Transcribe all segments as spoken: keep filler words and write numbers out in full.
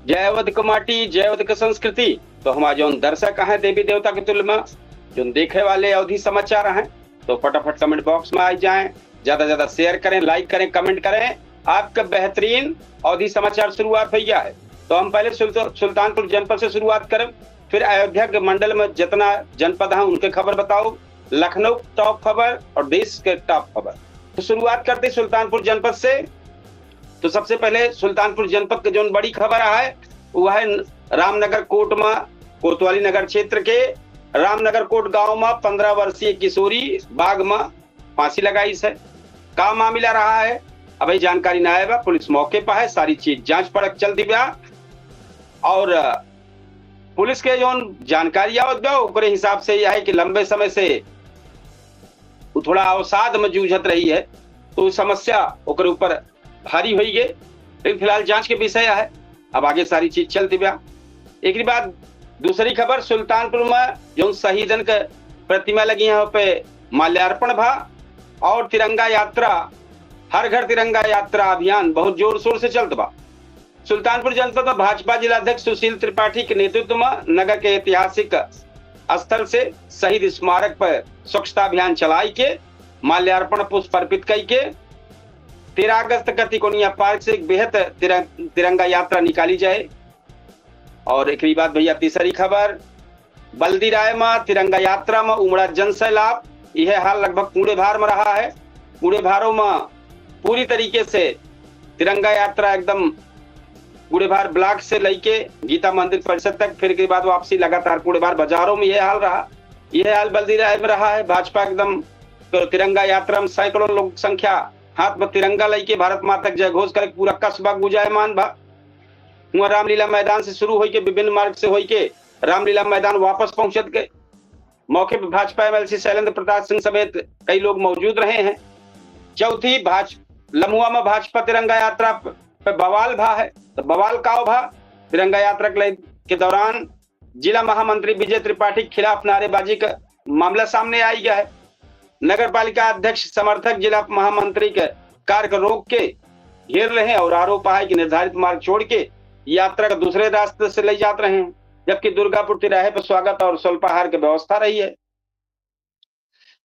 जय अवध क माटी, जय अवध क संस्कृति। तो हमार जौन दर्शक हैं देवी देवता के तुल में, जौन देखे वाले अवधी समाचार हैं, तो फटाफट comment box में आ जाएं, ज्यादा ज्यादा share करें, like करें, comment करें। आपका बेहतरीन अवधी समाचार शुरुआत हो गया है। तो हम पहले सुल्त-, सुल्तानपुर जनपद से शुरुआत करें, फिर अयोध्या के मंडल में जितना जनपद हैं उनके खबर बताओ, लखनऊ top खबर और देश के top खबर। तो शुरुआत करते सुल्तानपुर जनपद से। तो सबसे पहले सुल्तानपुर जनपद के जौन बड़ी खबर है, वो है रामनगर कोट में, कोतवाली नगर क्षेत्र के रामनगर कोट गांव में पन्द्रह वर्षीय किशोरी बाघ में फांसी लगाइस है। का मामला रहा है, अबही जानकारी ना आए बा। पुलिस मौके पर है, सारी चीज जांच परख चलती बा। और पुलिस के जौन जानकारी आवत बा, ओकरे हिसाब से यह है कि लंबे समय से वो थोड़ा अवसाद में जूझत रही है, तो समस्या ओकरे ऊपर भारी होई गए। लेकिन फिलहाल जांच के विषय है, अब आगे सारी चीज चलती बा। एक बाद दूसरी खबर, सुल्तानपुर में जौन शहीदन के प्रतिमा लगी है, पे माल्यार्पण भा और तिरंगा यात्रा, हर घर तिरंगा यात्रा अभियान बहुत जोर शोर से चलत बा। सुल्तानपुर जनपद में भाजपा जिला अध्यक्ष सुशील त्रिपाठी के नेतृत्व में नगर के ऐतिहासिक स्थल से शहीद स्मारक पर स्वच्छता अभियान चलाई के माल्यार्पण पुष्प अर्पित कई के तेरह अगस्त का तिकोनिया पार्क से एक बेहद तिरं-, तिरंगा यात्रा निकाली जाए। और एक बाद भैया तीसरी खबर, बल्दी राय में तिरंगा यात्रा में उमड़ा जन सैलाब, यह हाल लगभग पूरे भार में रहा है। पूरे भारों में पूरी तरीके से तिरंगा यात्रा एकदम बूढ़े भार ब्लॉक से लेके गीता मंदिर परिसर तक, फिर के बाद वापसी लगातार बूढ़े भार बाजारों में यह हाल रहा। यह हाल बल्दी राय में रहा है। भाजपा एकदम तो तिरंगा यात्रा में सैकड़ों लोग संख्या हाथ में तिरंगा लेके भारत माता के जय घोष करके पूरा कस्बा गुंजायमान बा। हुआ रामलीला मैदान से शुरू होइके विभिन्न मार्ग से होइके रामलीला मैदान वापस पहुंचत गए। मौके पर भाजपा एमएलसी शैलेंद्र प्रताप सिंह समेत कई लोग मौजूद रहे हैं। चौथी भाज-, लम्हुआ में भाजपा तिरंगा यात्रा प-, पे बवाल भा है, तो बवाल काव भा? तिरंगा यात्रा के ले-, के दौरान जिला महामंत्री विजय त्रिपाठी के खिलाफ नारेबाजी का मामला सामने आई गया है। नगर पालिका अध्यक्ष समर्थक जिला महामंत्री के कार को रोक के घेर रहे हैं और आरोप है कि निर्धारित मार्ग छोड़ के यात्रा को दूसरे रास्ते से ले जात रहे हैं, जबकि दुर्गापुर तिराहे पर स्वागत और स्वल्पाहार की व्यवस्था रही है।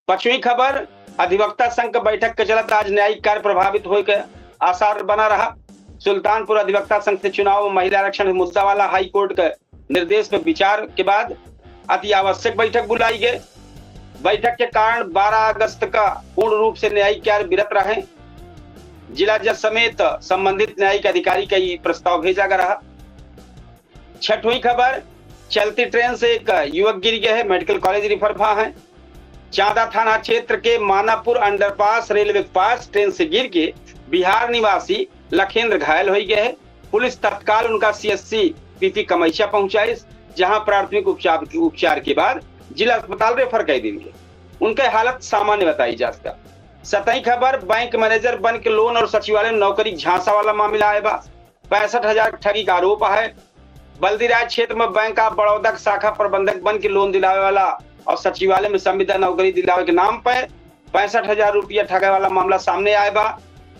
पांचवी खबर, अधिवक्ता संघ के बैठक के चलत आज न्यायिक कार्य प्रभावित होए के आसार बना रहा। सुल्तानपुर अधिवक्ता संघ से चुनाव में महिला आरक्षण मुद्दा वाला हाई कोर्ट के निर्देश पर विचार के बाद अति आवश्यक बैठक बुलाई गई। बैठक के कारण बारह अगस्त का पूर्ण रूप से न्यायिक कार्य विरत रहे। जिला जज समेत संबंधित न्यायिक अधिकारी का ये प्रस्ताव भेजा गया रहा। छठवीं खबर, चलती ट्रेन से एक युवक गिर गया है, मेडिकल कॉलेज रिफर भा है। चांदा थाना क्षेत्र के मानापुर अंडरपास रेलवे के पास ट्रेन से गिर के बिहार निवासी लखेंद्र घायल हो गए हैं। पुलिस तत्काल उनका सीएससी पीपी कमैचा पहुंचाई, जहां प्राथमिक उपचार, उपचार के बाद जिला अस्पताल रेफर कर दी गए। उनके हालत सामान्य बताई जात बा। सतही खबर, बैंक मैनेजर बन के लोन और सचिवालय में नौकरी झांसा वाला मामला आए बा। पैंसठ हजार ठगी का आरोप है। बल्दीराय क्षेत्र में बैंक ऑफ बड़ौदा के शाखा प्रबंधक बन के लोन दिलावे वाला और सचिवालय में संविदा नौकरी दिलावे के नाम पे पैंसठ हजार रुपया ठगे वाला मामला सामने आए बा।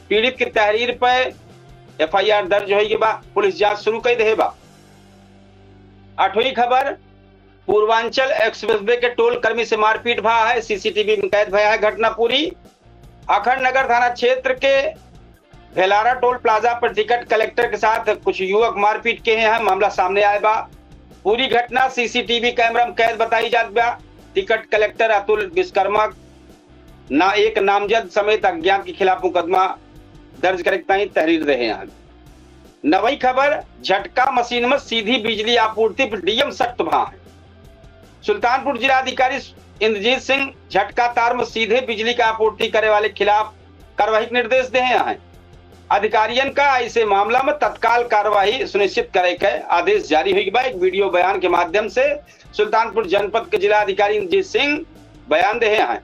पीड़ित के तहरीर पे एफआईआर दर्ज होई के बा, पुलिस जांच शुरू कर दे बा। आठवीं खबर, पूर्वांचल एक्सप्रेसवे के टोल कर्मी से मारपीट भा है, सीसीटीवी में कैद भया है घटना पूरी। अखंड नगर थाना क्षेत्र के भेलारा टोल प्लाजा पर टिकट कलेक्टर के साथ कुछ युवक मारपीट के हैं, मामला सामने आए बा। पूरी घटना सीसीटीवी कैमरा में कैद बताई जात बा। टिकट कलेक्टर अतुल विश्वकर्मा ना एक नामजद समेत अज्ञात के खिलाफ मुकदमा दर्ज करे के ताई तहरीर रहे हैं। नवई खबर, झटका मशीन में सीधी बिजली आपूर्ति पर डीएम सख्त भा है। सुल्तानपुर जिला अधिकारी इंद्रजीत सिंह झटका तार में सीधे बिजली का आपूर्ति करे वाले खिलाफ कार्रवाई के निर्देश दे हैं। अधिकारियन का ऐसे मामला में तत्काल कार्रवाई सुनिश्चित करे के आदेश जारी हुई बा। एक वीडियो बयान के माध्यम से सुल्तानपुर जनपद के जिला अधिकारी इंद्रजीत सिंह बयान दे हैं।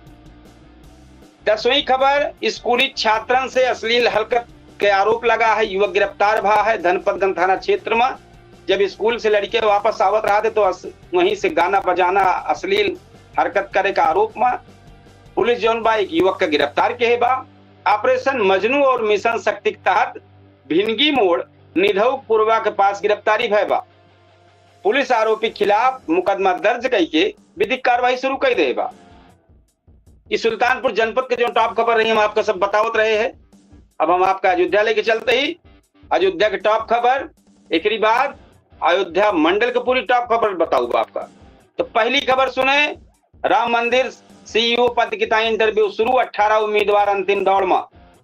दसवीं खबर, स्कूली छात्रन से अश्लील हरकत के आरोप लगा है, युवक गिरफ्तार भा है धनपतगंज थाना क्षेत्र में। जब स्कूल से लड़के वापस आवत रहा थे तो अस-, वहीं से गाना बजाना, अश्लील हरकत करे का आरोप में पुलिस जौन बा एक युवक का गिरफ्तार के बा। ऑपरेशन मजनू और मिशन शक्ति के तहत भिनगी मोड़ निधौक पुरवा के पास गिरफ्तारी भय बा। पुलिस आरोपी खिलाफ मुकदमा दर्ज कइके विधिक कार्रवाई शुरू कइ दे बा। ई सुल्तानपुर जनपद के जो टॉप खबर रही, हम आपका सब बतावत रहे हैं। अब हम आपका अयोध्या लेके चलते ही अयोध्या के टॉप खबर, एकरी बाद अयोध्या मंडल के पूरी टॉप खबर बताऊ बा आपका। तो पहली खबर सुने, राम मंदिर सीईओ पद की ताई इंटरव्यू शुरू, अठारह उम्मीदवार अंतिम दौड़ में।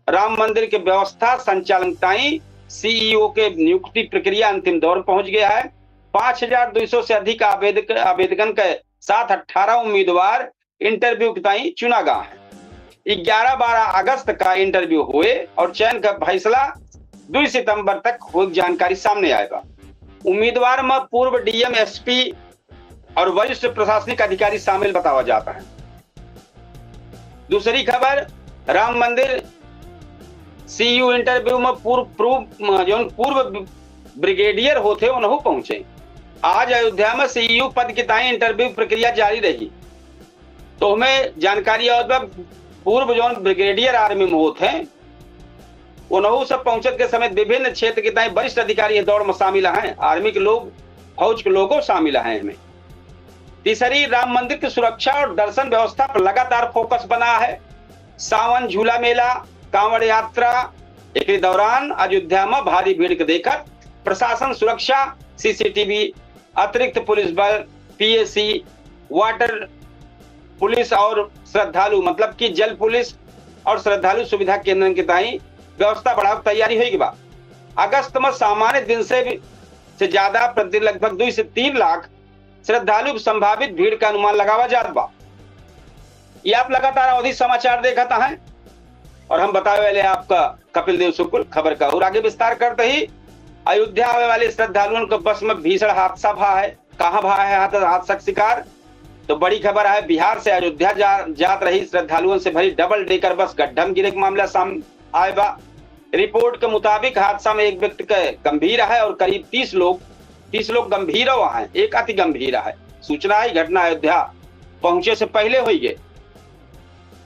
राम मंदिर के व्यवस्था संचालन ताई सीईओ के नियुक्ति प्रक्रिया अंतिम दौर पहुंच गया है। पाँच हजार दो सौ से अधिक आवेदक, आवेदकन के साथ अठारह उम्मीदवार इंटरव्यू के ताई चुना गा है। ग्यारह बारह अगस्त का इंटरव्यू हुए और चयन का फैसला दो सितंबर तक हो जानकारी सामने आएगा। उम्मीदवार में पूर्व डीएम, एसपी और वरिष्ठ प्रशासनिक अधिकारी शामिल बतावा जाता है। दूसरी खबर, राम मंदिर सीयू इंटरव्यू में पूर्व, पूर्व, जौन पूर्व ब्रिगेडियर होते, उनहू पहुंचे। आज अयोध्या में सीयू पद की ताई इंटरव्यू प्रक्रिया जारी रही। तो हमें जानकारी आवत बा, पूर्व जौन ब्रिगेडियर आर्मी में होत हैं, उनहू सब पहुंचत के समेत विभिन्न क्षेत्र के ताई वरिष्ठ अधिकारी ये दौड़ में शामिल हैं। आर्मी के लोग, फौज के लोगों शामिल हैं इनमें। तीसरी, राम मंदिर की सुरक्षा और दर्शन व्यवस्था पर लगातार फोकस बना है। सावन झूला मेला, कांवड़ यात्रा, एक दौरान अयोध्या में भारी भीड़ के देखत प्रशासन सुरक्षा, सीसीटीवी, अतिरिक्त पुलिस बल, पीएसी, वाटर पुलिस और श्रद्धालु, मतलब कि जल पुलिस और श्रद्धालु सुविधा केंद्रन के ताई व्यवस्था बढ़ावे के तैयारी होई बा। अगस्त में सामान्य दिन से भी, से ज्यादा, प्रतिदिन लगभग दो से तीन लाख श्रद्धालु संभावित भीड़ का अनुमान लगावा जात बा। ये आप लगातार अवधी समाचार देखत हैं और हम बतावे वाले आपका कपिल देव शुक्ल। खबर का और आगे विस्तार करते ही, अयोध्या आवे वाले श्रद्धालुओं के बस में भीषण हादसा भा है। कहाँ भा है हाद-, हादसा का शिकार? तो बड़ी खबर है, बिहार से अयोध्या जा, जात रही श्रद्धालुओं से भरी डबल डेकर बस गड्ढा में गिरे के मामला सामने आए बा। रिपोर्ट के मुताबिक हादसा में एक व्यक्ति के गंभीर है और करीब तीस लोग, तीस लोग गंभीर हैं, एक अति गंभीर है। सूचना है घटना अयोध्या पहुंचे से पहले हुई गए।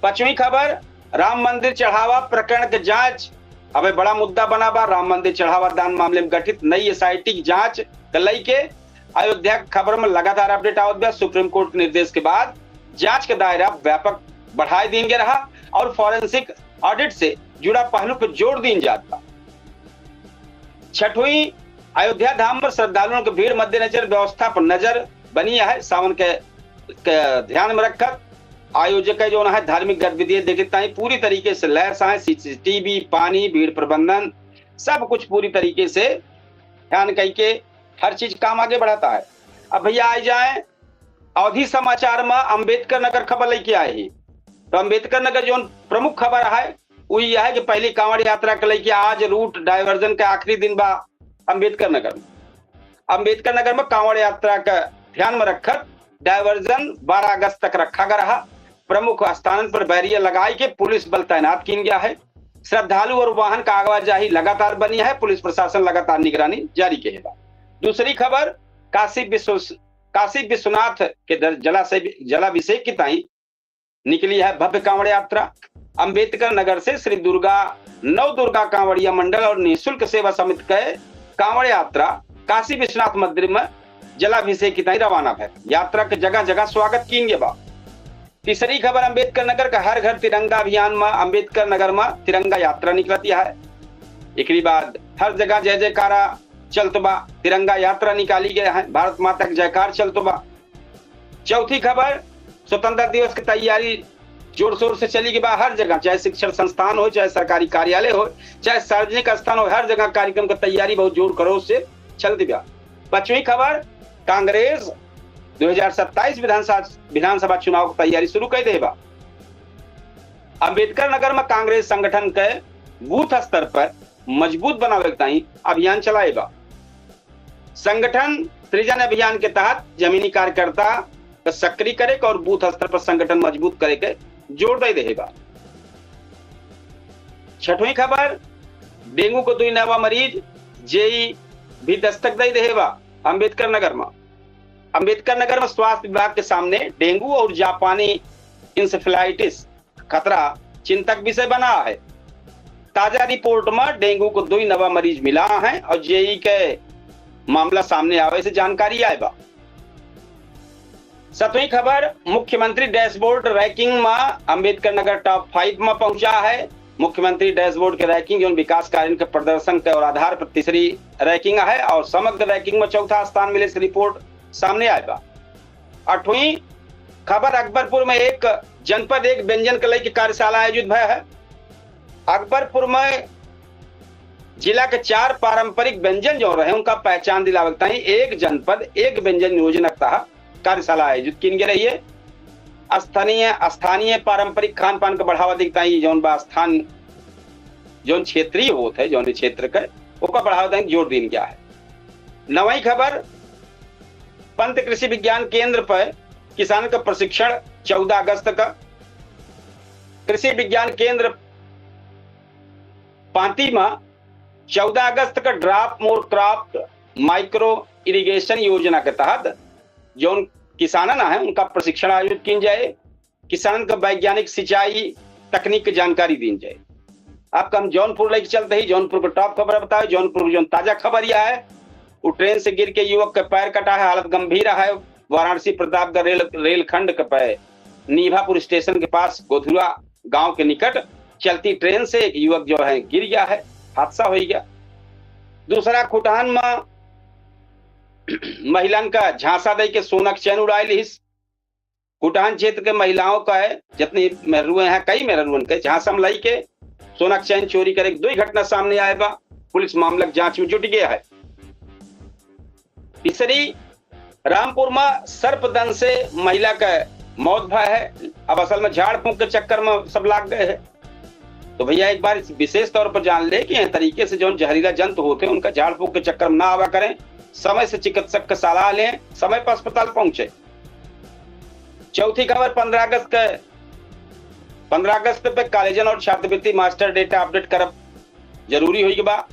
पांचवी खबर, राम मंदिर चढ़ावा प्रकरण के जांच। अब ये बड़ा मुद्दा बना बा, राम मंदिर चढ़ावा दान मामले में गठित नई एसआईटी की जांच के लइके अयोध्या के खबर में लगातार अपडेट आवत बा। सुप्रीम कोर्ट के निर्देश के बाद जांच के दायरा व्यापक बढ़ाए दीन गया रहा और फॉरेंसिक ऑडिट से जुड़ा पहलू पर जोर दीन जात बा। छठवीं, अयोध्या धाम पर श्रद्धालुओं के भीड़ मद्देनजर व्यवस्था पर नजर बनी है। सावन के, के ध्यान में रखत आयोजक है जो है धार्मिक गतिविधि देखत ताई पूरी तरीके से लैस आए। सीसीटीवी, पानी, भीड़ प्रबंधन, सब कुछ पूरी तरीके से ध्यान कई के हर चीज काम आगे बढ़ाता है। अब भैया आ जाए अवधी समाचार में, अम्बेडकर नगर खबर लेके आए ही। तो अम्बेडकर नगर जो प्रमुख खबर है वो यह है कि पहली कांवड़ यात्रा के लेके आज रूट डायवर्जन का आखिरी दिन बा अम्बेडकर नगर में। अम्बेडकर नगर में कांवड़ यात्रा का ध्यान में रखत डायवर्जन बारह अगस्त तक रखा गया रहा। प्रमुख स्थानन पर बैरियर लगाई के पुलिस बल तैनात कीन गया है। श्रद्धालु और वाहन का आवाजाही लगातार बनी है, पुलिस प्रशासन लगातार निगरानी जारी के है बा। दूसरी खबर, काशी विश्व, काशी विश्वनाथ के दर-, जलाशय, जलाभिषेक की ताई निकली है भव्य कांवड़ यात्रा। अम्बेडकर नगर से श्री दुर्गा, नव दुर्गा कांवड़िया मंडल और निःशुल्क सेवा समिति के कांवड़ यात्रा काशी विश्वनाथ मंदिर में जलाभिषेक की ताई रवाना भय। यात्रा के जगह जगह स्वागत कीन गया बा। तीसरी खबर, अम्बेडकर नगर का हर घर तिरंगा अभियान में अम्बेडकर नगर में तिरंगा यात्रा निकलती है। एकरी बाद हर जगह जय जयकारा चलत बा, तिरंगा यात्रा निकाली गया है, भारत माता के जयकार चलत बा। चौथी खबर, स्वतंत्रता दिवस की तैयारी जोर शोर से चली गई बा हर जगह, चाहे शिक्षण संस्थान हो, चाहे सरकारी कार्यालय हो, चाहे सार्वजनिक स्थान हो, हर जगह कार्यक्रम की तैयारी बहुत जोर खरोश से चलती बा। पांचवी खबर, कांग्रेस दो हज़ार सत्ताईस विधानसभा, विधानसभा चुनाव की तैयारी शुरू कर दे बा। अम्बेडकर नगर में कांग्रेस संगठन के बूथ स्तर पर मजबूत बनावे के ताई अभियान चलाए बा। संगठन सृजन अभियान के तहत जमीनी कार्यकर्ता के सक्रिय करे के और बूथ स्तर पर संगठन मजबूत करे के जोर दे रहे बा। छठवीं खबर, डेंगू को दुई नवा मरीज जेई भी दस्तक दे रहे बा अम्बेडकर नगर में। अम्बेडकर नगर में स्वास्थ्य विभाग के सामने डेंगू और जापानी इंसेफेलाइटिस खतरा चिंता के विषय बना है। ताजा रिपोर्ट में डेंगू को दुई नवा मरीज मिला है और जेई के मामला सामने आवे से जानकारी आए बा। सतवीं खबर, मुख्यमंत्री डैशबोर्ड रैंकिंग में अम्बेडकर नगर टॉप फाइव में पहुंचा है। मुख्यमंत्री डैशबोर्ड के रैंकिंग जौन विकास कार्य के प्रदर्शन के और आधार पर तीसरी रैंकिंग है और समग्र रैंकिंग में चौथा स्थान मिले से रिपोर्ट सामने आए बा। आठवीं खबर, अकबरपुर में एक जनपद एक व्यंजन के लेके कार्यशाला आयोजित भय है। अकबरपुर में जिला के चार पारंपरिक व्यंजन जो रहे, उनका पहचान दिलावे के ताईं एक जनपद एक व्यंजन योजना के तहत कार्यशाला आयोजित कीन गए रही है। स्थानीय, स्थानीय पारंपरिक खान पान के बढ़ावा देके ताईं जौन बा स्थान, जौन क्षेत्रीय होत है, जौन क्षेत्र के, ओका बढ़ावा देके जोर दीन गया है। नवई खबर, पंत कृषि विज्ञान केंद्र पर किसान का प्रशिक्षण चौदह अगस्त का। कृषि विज्ञान केंद्र पांती में चौदह अगस्त का ड्रॉप मोर क्रॉप माइक्रो इरिगेशन योजना के तहत जौन किसानन है उनका प्रशिक्षण आयोजित कीन जाए। किसानन का वैज्ञानिक सिंचाई तकनीक के जानकारी दीन जाए। आपका हम जौनपुर लेके चलते ही जौनपुर के टॉप खबर बतावे। जौनपुर के जौन ताजा खबर यह है, वो ट्रेन से गिर के युवक के पैर कटा है, हालत गंभीर है। वाराणसी प्रतापगढ़ रेल, रेलखंड के पे नीभापुर स्टेशन के पास गोधुरा गांव के निकट चलती ट्रेन से एक युवक जो है गिर गया है, हादसा हो गया। दूसरा, खुटहन में महिलन का झांसा दे के सोना के चैन उड़ाई लिहिस। खुटहन क्षेत्र के महिलाओं का है, जितनी मेहरुए हैं, कई मेहरुअन के झांसा में लाई के सोना के चैन चोरी करे के दुई घटना सामने आए बा। पुलिस मामला के जांच में जुट गया है। तीसरी, रामपुर में सर्पदंश से महिला का मौत भा है। अब असल में झाड़ फूंक के चक्कर में सब लाग गए हैं। तो भैया, एक बार इस विशेष तौर पर जान ले कि यह तरीके से जौन जहरीला जंतु होते हैं, उनका झाड़ फूंक के चक्कर में ना आवा करें। समय से चिकित्सक का सलाह लें, समय पर अस्पताल पहुंचे। चौथी खबर, पंद्रह अगस्त के, पंद्रह अगस्त पे कॉलेजन और छात्रवृत्ति मास्टर डेटा अपडेट करब जरूरी होई के बा।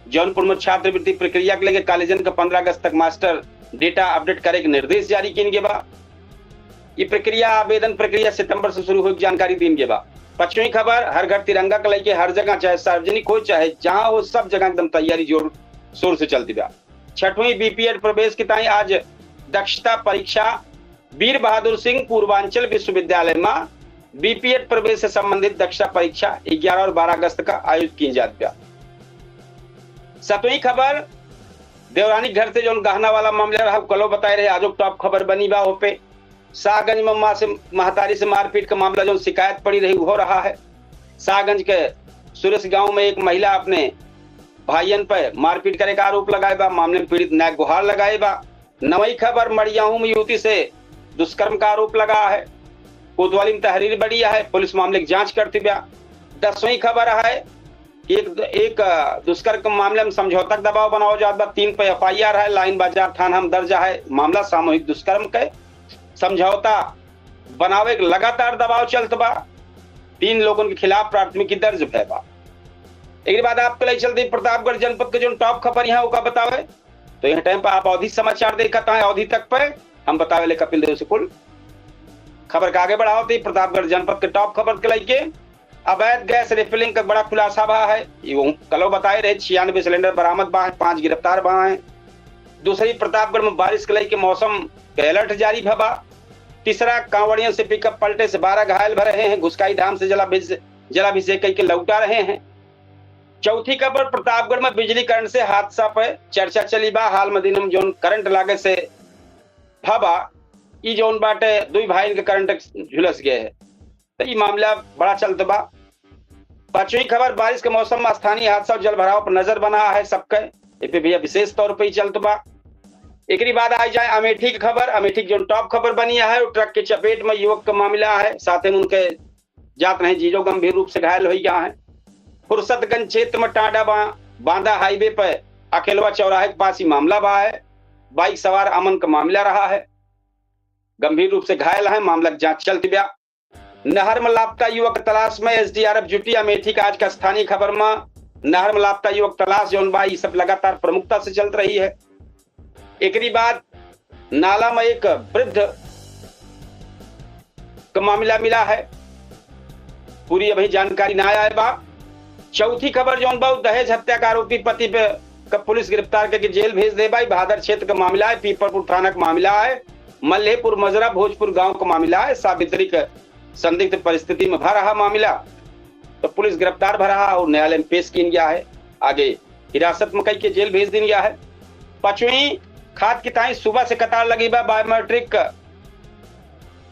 जौनपुर में छात्रवृत्ति प्रक्रिया के लेके कॉलेजन के पंद्रह अगस्त तक मास्टर डेटा अपडेट करे के निर्देश जारी कीन गए बा। ये प्रक्रिया, आवेदन प्रक्रिया सितंबर से शुरू होई के जानकारी दीन गए बा। पांचवी खबर, हर घर तिरंगा के लेके हर जगह, चाहे सार्वजनिक हो चाहे जहां हो, सब जगह एकदम तैयारी जोर शोर से चलती बा। छठवीं बीपीएड प्रवेश की ताई आज दक्षता परीक्षा। वीर बहादुर सिंह पूर्वांचल विश्वविद्यालय में बीपीएड प्रवेश से संबंधित दक्षता परीक्षा ग्यारह और बारह अगस्त का आयोजित की जात बा। सतवीं खबर, देवरानी घर से जौन गहना वाला मामला रहा, कलो बताए रहे, आजो टॉप खबर बनी बा। ओपे शाहगंज में माँ से, महतारी से मारपीट का मामला, जौन शिकायत पड़ी रही, वो रहा है। शाहगंज के सुरेश गांव में एक महिला अपने भाइयन पर मारपीट करे का आरोप लगाए बा। मामले में पीड़ित न्याय गुहार लगाए बा। नवई खबर, मड़ियाहू में युवती से दुष्कर्म का आरोप लगा है। कोतवाली में तहरीर बड़ी है, पुलिस मामले की जांच करती बा। दसवीं खबर है, एक, एक, अ, दुष्कर्म के मामले में समझौता का दबाव बनावा जात बा। तीन पे एफआईआर है, लाइन बाजार थाना में दर्ज है मामला। सामूहिक दुष्कर्म के समझौता बनावे के लगातार दबाव चलत बा। तीन लोगन के खिलाफ प्राथमिकी दर्ज भय बा। एक बाद आपके लिए चलते प्रतापगढ़ जनपद के जौन टॉप खबर यहाँ ओका बतावे, तो यह टाइम पर आप अवधी समाचार देखत हैं। अवधी तक पे हम बतावे ले कपिल देव से कुल खबर का आगे बढ़ावत ही प्रतापगढ़ जनपद के टॉप खबर के लेके अवैध गैस रिफिलिंग का बड़ा खुलासा भा है। ये वो कलो बताए रहे, छियानवे सिलेंडर बरामद बा है, पांच गिरफ्तार बा है। दूसरी, प्रतापगढ़ में बारिश के लेके मौसम के अलर्ट जारी भा बा। तीसरा, कांवड़ियों से पिकअप पलटे से बारह घायल भ रहे हैं, घुसकाई धाम से जलाभिष-, जलाभिषेक करके लौटा रहे हैं। चौथी खबर, प्रतापगढ़ में बिजली करंट से हादसा पे चर्चा चली बा। हाल में दिन में जौन करंट लागे से भा बा, ई जौन बाटे दुई भाई के करंट झुलस गए है, तो ई मामला बड़ा चलत बा। पांचवी खबर, बारिश के मौसम में स्थानीय हादसा और जल भराव पर नजर बना है सबके, ए पे भैया विशेष तौर पे ही चलत बा। एकरी बाद आ जाए अमेठी की खबर। अमेठी की जौन टॉप खबर बनी है, वो ट्रक के चपेट में युवक का मामला है, साथ में उनके जात रहे जीजो गंभीर रूप से घायल हो गया है। फुर्सतगंज क्षेत्र में टांडा बा-, बांदा हाईवे पर अकेलवा चौराहे के पास ही मामला बा है। बाइक सवार अमन का मामला रहा है, गंभीर रूप से घायल है, मामला की जांच चलती बा। नहर में लापता युवक तलाश में एसडीआरएफ जुटी। अमेठी का आज का स्थानीय खबर में नहर में लापता युवक तलाश जौन बा, ई सब लगातार प्रमुखता से चलत रही है। एकरी बाद नाला में एक वृद्ध का मामला मिला है, पूरी अभी जानकारी ना आए बा। चौथी खबर जौन बा, उ दहेज हत्या का आरोपी पति पे, का पुलिस गिरफ्तार करके जेल भेज दे बा। ई भादर क्षेत्र का मामला है, पीपरपुर थाना का मामला है, मल्लेपुर मजरा भोजपुर गांव का मामला है। सावित्री के संदिग्ध परिस्थिति में भा रहा मामला, तो पुलिस गिरफ्तार भा रहा और न्यायालय में पेश कीन गया है। आगे हिरासत में कई के जेल भेज दीन गया है। पचवीं खाद की ताई सुबह से कतार लगी बा। बायोमेट्रिक का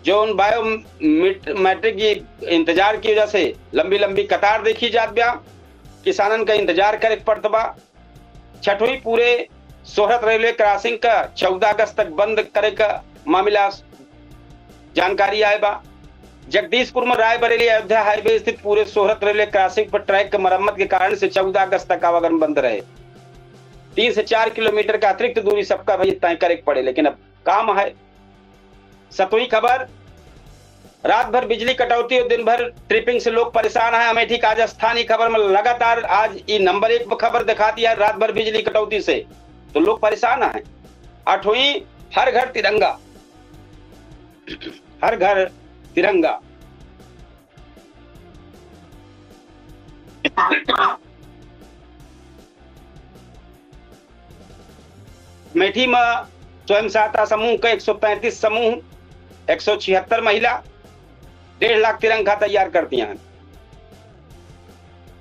जौन बायोमेट-, मैट्रिक की इंतजार की वजह से लंबी लंबी कतार देखी जात बा। किसानन का इंतजार करे के पड़त बा। छठवीं पूरे सोहरत रेलवे क्रॉसिंग का चौदह अगस्त तक बंद करे का मामला जानकारी आए बा। जगदीशपुर में रायबरेली अयोध्या हाईवे स्थित पूरे सोहरत रेलवे क्रॉसिंग पर ट्रैक के मरम्मत के कारण से चौदह अगस्त तक आवागमन बंद रहे। तीन से चार किलोमीटर का अतिरिक्त दूरी सबका भी तय करे के पड़े, लेकिन अब काम है। सतवीं खबर, रात भर बिजली कटौती और दिन भर ट्रिपिंग से लोग परेशान हैं। अमेठी का आज स्थानीय खबर में लगातार आज ई नंबर एक पर खबर दिखाती है, रात भर बिजली कटौती से तो लोग परेशान हैं। आठवीं, हर घर तिरंगा, हर घर तिरंगा। अमेठी में स्वयं सहायता समूह के एक सौ तैंतीस समूह, एक सौ छिहत्तर महिला, डेढ़ लाख तिरंगा तैयार कर दिया है।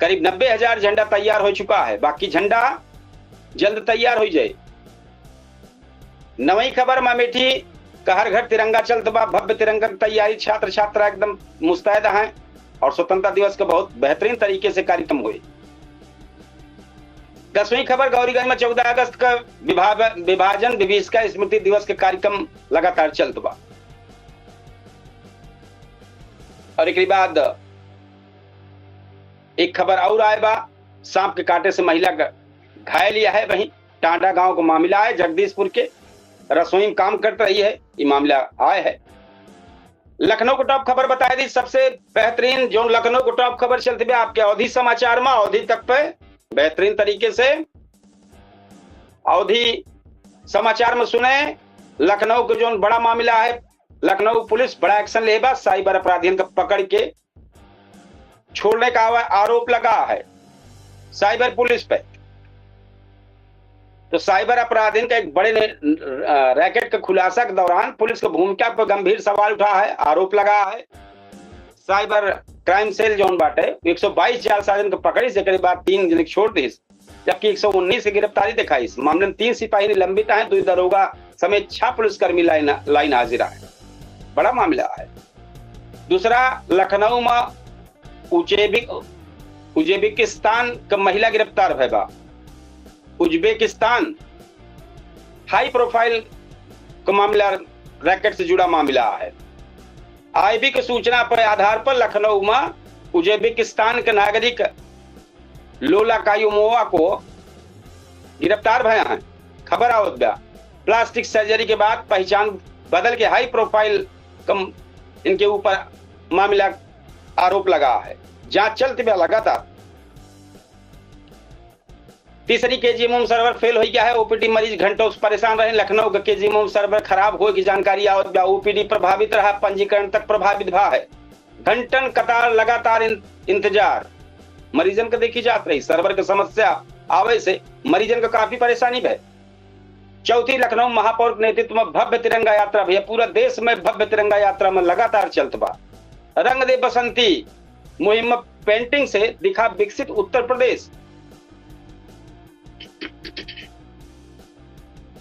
करीब नब्बे हजार झंडा तैयार हो चुका है, बाकी झंडा जल्द तैयार हो जाए। नवई खबर में अमेठी का हर घर तिरंगा चलत बा, भव्य तिरंगा की तैयारी, छात्र छात्रा एकदम मुस्तैद हैं और स्वतंत्रता दिवस का बहुत बेहतरीन तरीके से कार्यक्रम हुए। दसवीं खबर, गौरीगंज में चौदह अगस्त का विभाव-, विभाजन विभीषिका स्मृति दिवस के कार्यक्रम लगातार चलत बा। और एकरी बाद एक खबर और आए बा, सांप के काटे से महिला ग-, घायल यह है, वहीं टांडा गांव का मामला है, जगदीशपुर के रसोई में काम करत रही है, ये मामला आए है। लखनऊ को टॉप खबर बताए दी, सबसे बेहतरीन जो लखनऊ को टॉप खबर चलती है आपके अवधी समाचार में, अवधी तक पे बेहतरीन तरीके से अवधी समाचार में सुने। लखनऊ के जो बड़ा मामला है, लखनऊ पुलिस बड़ा एक्शन ले बा, साइबर अपराधियन का पकड़ के छोड़ने का आवा-, आरोप लगा है साइबर पुलिस पे। तो साइबर अपराधियन का एक बड़े ने, अ, रैकेट के खुलासा के दौरान पुलिस के भूमिका पर गंभीर सवाल उठा है, आरोप लगा है। साइबर क्राइम सेल जौन बाटे, एक सौ बाईस जालसाजन के पकड़िस, जेकरे बाद तीन जने के छोड़ दिस, जबकि एक सौ उन्नीस के गिरफ्तारी दिखाइस। मामले में तीन सिपाही निलंबित हैं, दो दरोगा समेत छह पुलिसकर्मी लाइन, लाइन हाजिर हैं। बड़ा मामला है। दूसरा, लखनऊ में उजेबिक-, उजेबिकिस्तान क महिला गिरफ्तार भय बा। उज्बेकिस्तान हाई प्रोफाइल क मामला, रैकेट से जुड़ा मामला है। आईबी के सूचना पर आधार पर लखनऊ में उज्बेकिस्तान के नागरिक लोला कायुमोवा को गिरफ्तार भया है। खबर आवत बा, प्लास्टिक सर्जरी के बाद पहचान बदल के हाई प्रोफाइल कम इनके ऊपर मामला आरोप लगा है। जांच चलत बा लगातार। तीसरी केजीएमओ में सर्वर फेल हो गया है, ओपीडी मरीज घंटों से परेशान रहे। लखनऊ के केजीएमओ में सर्वर खराब होए की जानकारी आवत बा, ओपीडी प्रभावित रहा, पंजीकरण तक प्रभावित भा है। घंटन कतार लगातार इन-, इंतजार। मरीजन के देखी जात रही, सर्वर के समस्या आवे से मरीजन के काफी परेशानी भय। चौथी, लखनऊ महापौर के नेतृत्व में भव्य तिरंगा यात्रा भैया, पूरा देश में भव्य तिरंगा यात्रा में लगातार चलत बा। रंग दे बसंती मुहिम में पेंटिंग से दिखा विकसित उत्तर प्रदेश।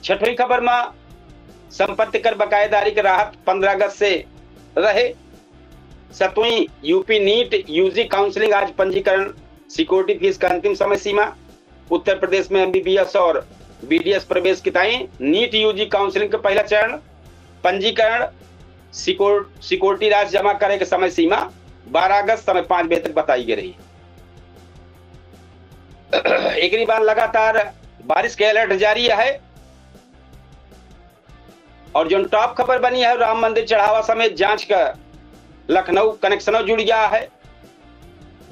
छठवीं खबर में संपत्ति कर बकायेदारी के राहत पन्द्रह अगस्त से रहे। सतवीं, यूपी नीट यूजी काउंसलिंग आज पंजीकरण, सिक्योरिटी फीस का अंतिम समय सीमा। उत्तर प्रदेश में एमबीबीएस और बीडीएस प्रवेश की ताई नीट यूजी काउंसलिंग का पहला चरण पंजीकरण, सिक्योर-, सिक्योरिटी राशि जमा करे के समय सीमा बारह अगस्त समय पाँच बजे तक बताई गई रही। एकरी बाद लगातार बारिश के अलर्ट जारी है। और जौन टॉप खबर बनी है, राम मंदिर चढ़ावा समेत जांच का लखनऊ कनेक्शनो जुड़ गया है।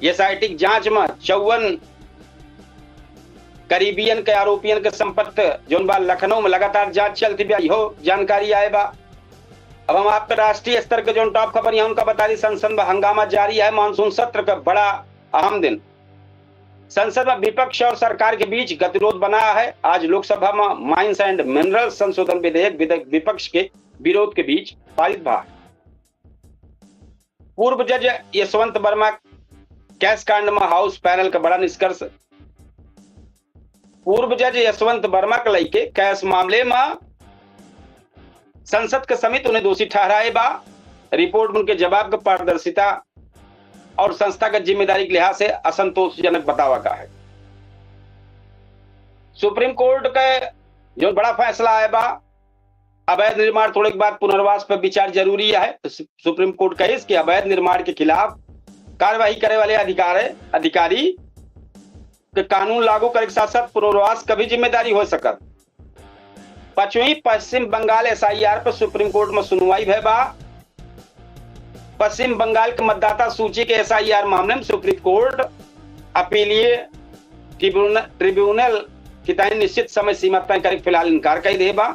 एसआईटी की जांच में चौवन करीबियन के आरोपियन के संपत्ति जौन बा लखनऊ में लगातार जांच चलती बा, इहो जानकारी आए बा। अब हम आपके राष्ट्रीय स्तर के जौन टॉप खबर यहाँ उनका बता दी, संसद में हंगामा जारी है, मानसून सत्र का बड़ा अहम दिन। संसद में विपक्ष और सरकार के बीच गतिरोध बना है। आज लोकसभा में Mines and Minerals संशोधन विधेयक विध-, विपक्ष के विरोध के बीच पारित भा। पूर्व जज यशवंत वर्मा कैश कांड में हाउस पैनल का बड़ा निष्कर्ष। पूर्व जज यशवंत वर्मा के लइके कैश मामले में संसद के समिति उन्हें दोषी ठहराए बा। रिपोर्ट में उनके जवाब के पारदर्शिता और संस्थागत जिम्मेदारी के लिहाज से असंतोषजनक बतावा का है। सुप्रीम कोर्ट के जो बड़ा फैसला आए बा, अवैध निर्माण तोड़े के बाद पुनर्वास पर विचार जरूरी है। तो सु-, सुप्रीम कोर्ट कहिस कि अवैध निर्माण के खिलाफ कार्यवाही करे वाले अधिकार, अधिकारी के कानून लागू करे के साथ साथ पुनर्वास का भी जिम्मेदारी हो सकत। पचवीं पश्चिम बंगाल एसआईआर पर सुप्रीम कोर्ट में सुनवाई भय बा। पश्चिम बंगाल के मतदाता सूची के एसआईआर मामले में सुप्रीम कोर्ट अपीलीय ट्रिब्यूनल, ट्रिब्यूनल की ताईं निश्चित समय सीमा तय करे के फिलहाल इनकार कर दे बा।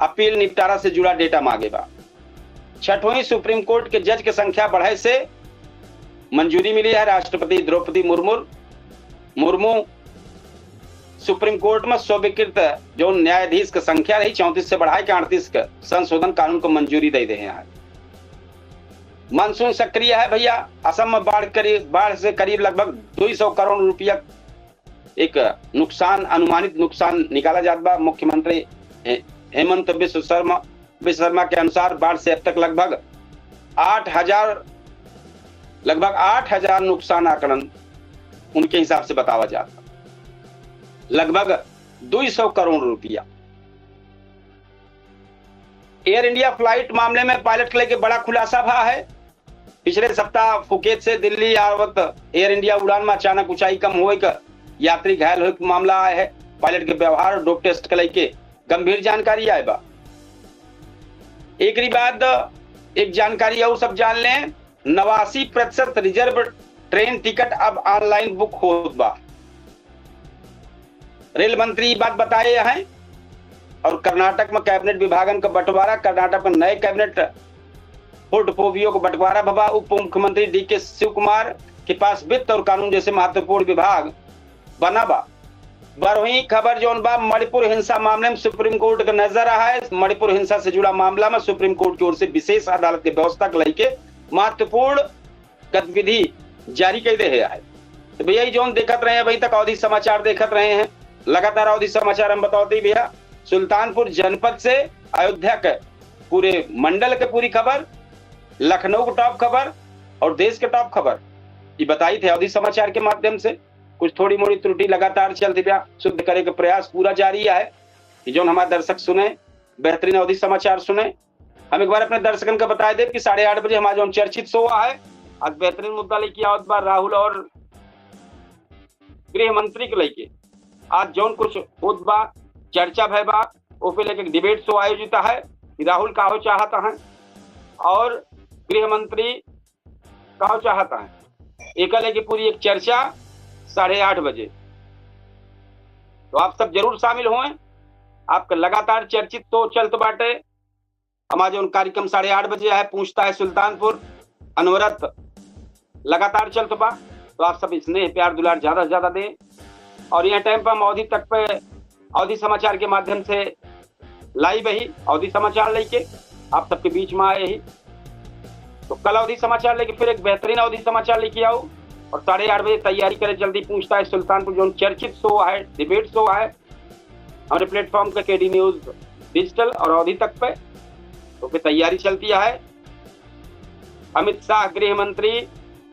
अपील निपटारा से जुड़ा डेटा मांगे बा। छठवीं सुप्रीम कोर्ट के जज के संख्या बढ़े से मंजूरी मिली है। राष्ट्रपति द्रौपदी मुर्मू, मुर्मू सुप्रीम कोर्ट में स्वीकृत जो न्यायाधीश के संख्या रही चौंतीस से बढ़ाए के अड़तीस के संशोधन कानून को मंजूरी दे दे हैं। मानसून सक्रिय है भैया। असम में बाढ़ करीब, बाढ़ से करीब लगभग दो सौ करोड़ रुपया एक नुकसान, अनुमानित नुकसान निकाला जात बा। मुख्यमंत्री हे-, हेमंत बिस्व शर्मा, बिस्व शर्मा के अनुसार बाढ़ से अब तक लगभग आठ हजार, लगभग आठ हजार नुकसान आकलन उनके हिसाब से बतावा जात बा। लगभग दो सौ करोड़ रुपया। एयर इंडिया फ्लाइट मामले में पायलट के लेके बड़ा खुलासा भा है। पिछले सप्ताह फुकेत से दिल्ली आवत एयर इंडिया उड़ान में अचानक ऊंचाई कम होए का यात्री घायल होए के मामला आए है। पायलट के व्यवहार और डोप टेस्ट के लेके गंभीर जानकारी आए बा। एकरी बाद एक जानकारी और सब जान लें, नवासी प्रतिशत रिजर्व ट्रेन टिकट अब ऑनलाइन बुक होत बा। रेल मंत्री ई बात बताए हैं। और कर्नाटक में कैबिनेट विभागन का बंटवारा, कर्नाटक में नए कैबिनेट पोर्टफोलियो का बंटवारा भवा। उप मुख्यमंत्री डीके शिव कुमार के पास वित्त और कानून जैसे महत्वपूर्ण विभाग बना बा। बारहवीं खबर जौन बा, मणिपुर हिंसा मामले में सुप्रीम कोर्ट का नजर है। मणिपुर हिंसा से जुड़ा मामला में सुप्रीम कोर्ट की ओर से विशेष अदालत के व्यवस्था के लेके महत्वपूर्ण गतिविधि जारी कर दे है। तो भैया, ये जौन देखत रहे हैं, अभी तक अवधी समाचार देखत रहे हैं, लगातार अवधी समाचार हम बतावत ही भैया, सुल्तानपुर जनपद से अयोध्या के पूरे मंडल के पूरी खबर, लखनऊ के टॉप खबर और देश के टॉप खबर, ये बताई थे अवधी समाचार के माध्यम से। कुछ थोड़ी मोड़ी त्रुटि लगातार चलती भैया, शुद्ध करे के प्रयास पूरा जारी है कि जौन हमारे दर्शक सुने, बेहतरीन अवधी समाचार सुने। हम एक बार अपने दर्शकन का बताए देब कि साढ़े आठ बजे हमारा जौन चर्चित शो है, आज बेहतरीन मुद्दा लेके आवत बा राहुल और गृह मंत्री के लेके। आज जौन कुछ होत बा, चर्चा भय बा, ओ पे लेके डिबेट शो आयोजित है कि राहुल का हो चाहता है और गृह मंत्री का हो चाहता है, एक लेके पूरी एक चर्चा साढ़े आठ बजे। तो आप सब जरूर शामिल होएं। आपका लगातार चर्चित शो चलत बाटे। हमारा जौन कार्यक्रम साढ़े आठ बजे है, पूछता है सुल्तानपुर, अनवरत लगातार चलत बा। तो आप सब स्नेह, प्यार, दुलार ज्यादा से ज्यादा दें। और यह टाइम पर हम अवधी तक पे अवधी समाचार के माध्यम से लाइव ही अवधी समाचार लेके आप सबके बीच में आए ही। तो कल अवधी समाचार लेके फिर एक बेहतरीन अवधी समाचार लेके आऊ और साढ़े आठ बजे तैयारी करे। जल्दी पूछता है सुल्तानपुर, जौन चर्चित शो है, डिबेट शो है हमारे प्लेटफॉर्म पे, केडी न्यूज डिजिटल और अवधी तक पे, ओके तैयारी चलती है। अमित शाह गृह मंत्री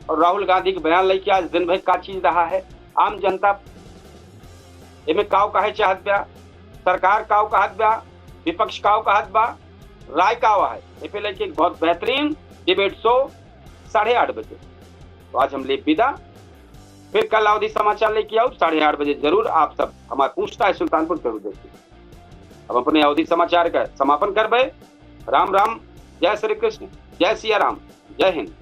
और राहुल गांधी के बयान लेके आज दिन भर का चीज रहा है, आम जनता एमे काव कहे चाहत बा, सरकार काव कहत बा, विपक्ष काव कहत बा, राय काव है, ए पे लेके एक बहुत बेहतरीन डिबेट शो साढ़े आठ बजे। तो आज हम लेब विदा, फिर कल अवधी समाचार लेके आऊ साढ़े आठ बजे। जरूर आप सब हमारे पूछता है सुल्तानपुर जरूर देखिए। अब अपने अवधी समाचार का समापन करबे। राम राम, जय श्री कृष्ण, जय सिया राम, जय हिंद।